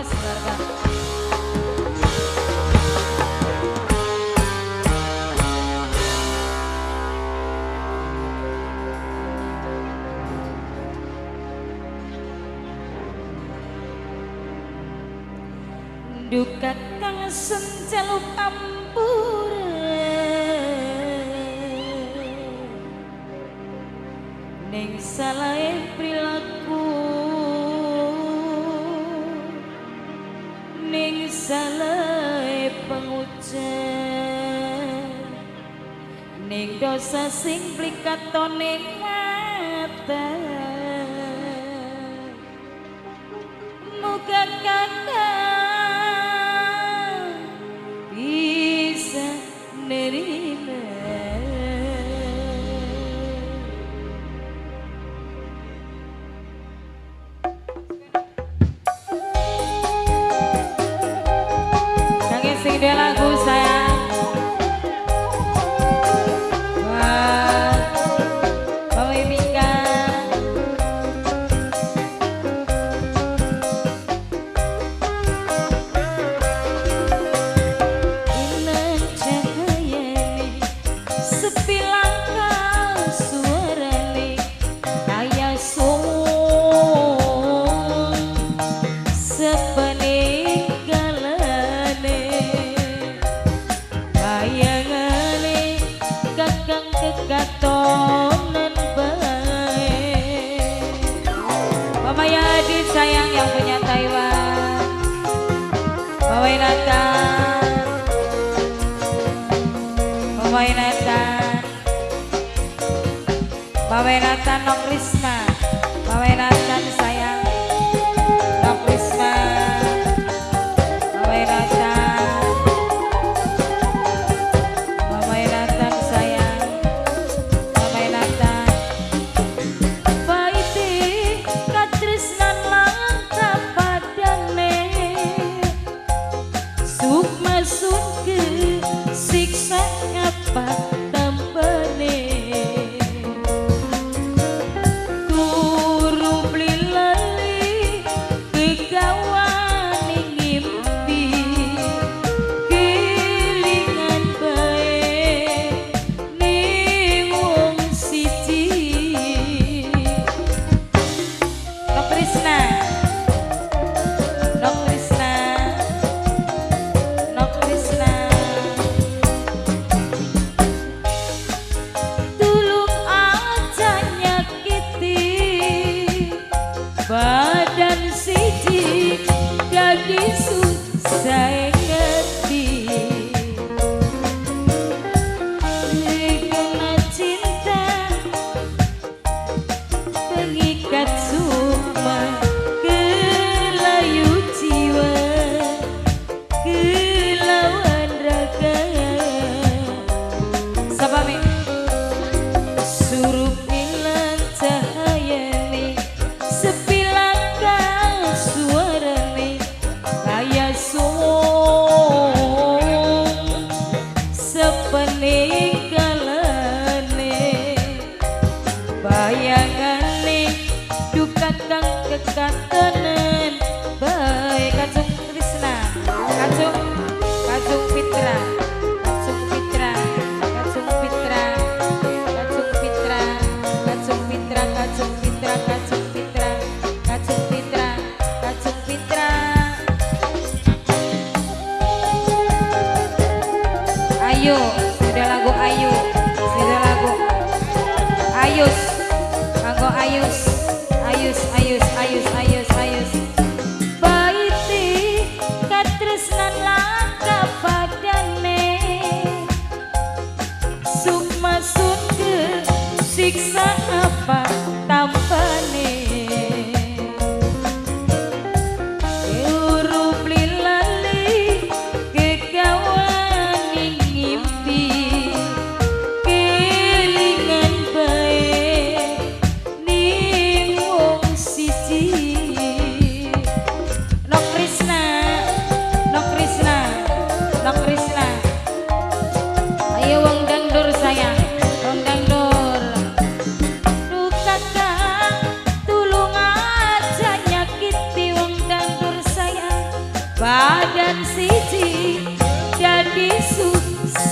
Mas Barga. Duka kang senjaluk ampura ning salahe prilaku ning salahe pengucap ning dosa sing blikatone mata muga kakang bisa nerima. Kangge sing duwe lagu sayang. Wah, Bapak Mika. Ilang cahayane, sepi langkah suarane, kaya sung sepeninggalane, bayangane kakang kekatonan bae. Mama Yadi sayang yang punya Taiwan, Mama Nathan, Mama Nathan, Mama Nathan Nok Risma, Mama Nathan sayang Nok Risma, Mama Nathan, Mama Nathan sayang, Mama Nathan. Paite katresnan langka padane, sukma sun ke siksa apa tambane. Turu beli lali kegawane ngimpi, kelingan bae ning wong siji. Nok Risna, Nok Risna, Nok Risna. Tulung aja nyakiti badan siji dadi susah ngerti. Karena cinta pengikat sukma kelayu jiwa kelawan raga. Sapa mi? Surup ilang cahayane, sepi langkah suarane, kaya sung sepeninggalane, bayangane duka kang kekatonan bae. Kacung Krisna, kacung, kacung Fitra, kacung Fitra, kacung Fitra, kacung Fitra, kacung Fitra, kacung Fitra, kacung Fitra, kacung Fitra, kacung Fitra. Ayo, sudah lagu Ayu, sudah lagu Ayus, kanggo Ayus, Ayus, Ayus, Ayus, Ayus, Ayus. Baiti katresnan langka padane, sukma sun ke siksa apa tampane. Turu beli lali kegawane ngimpi, kelingan bae ning wong siji.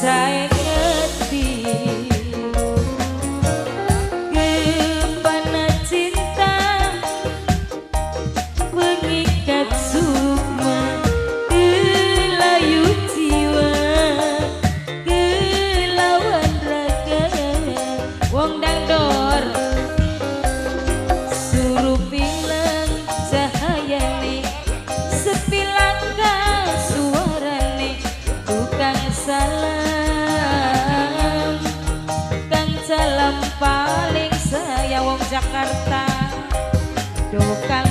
Saya ngerti kembana cinta mengikat sukma, kelayu jiwa kelawan raga. Wong dangdor suruh bilang cahayane, sepi langka suarane, tukang salam kang salam paling saya. Wong Jakarta, tukang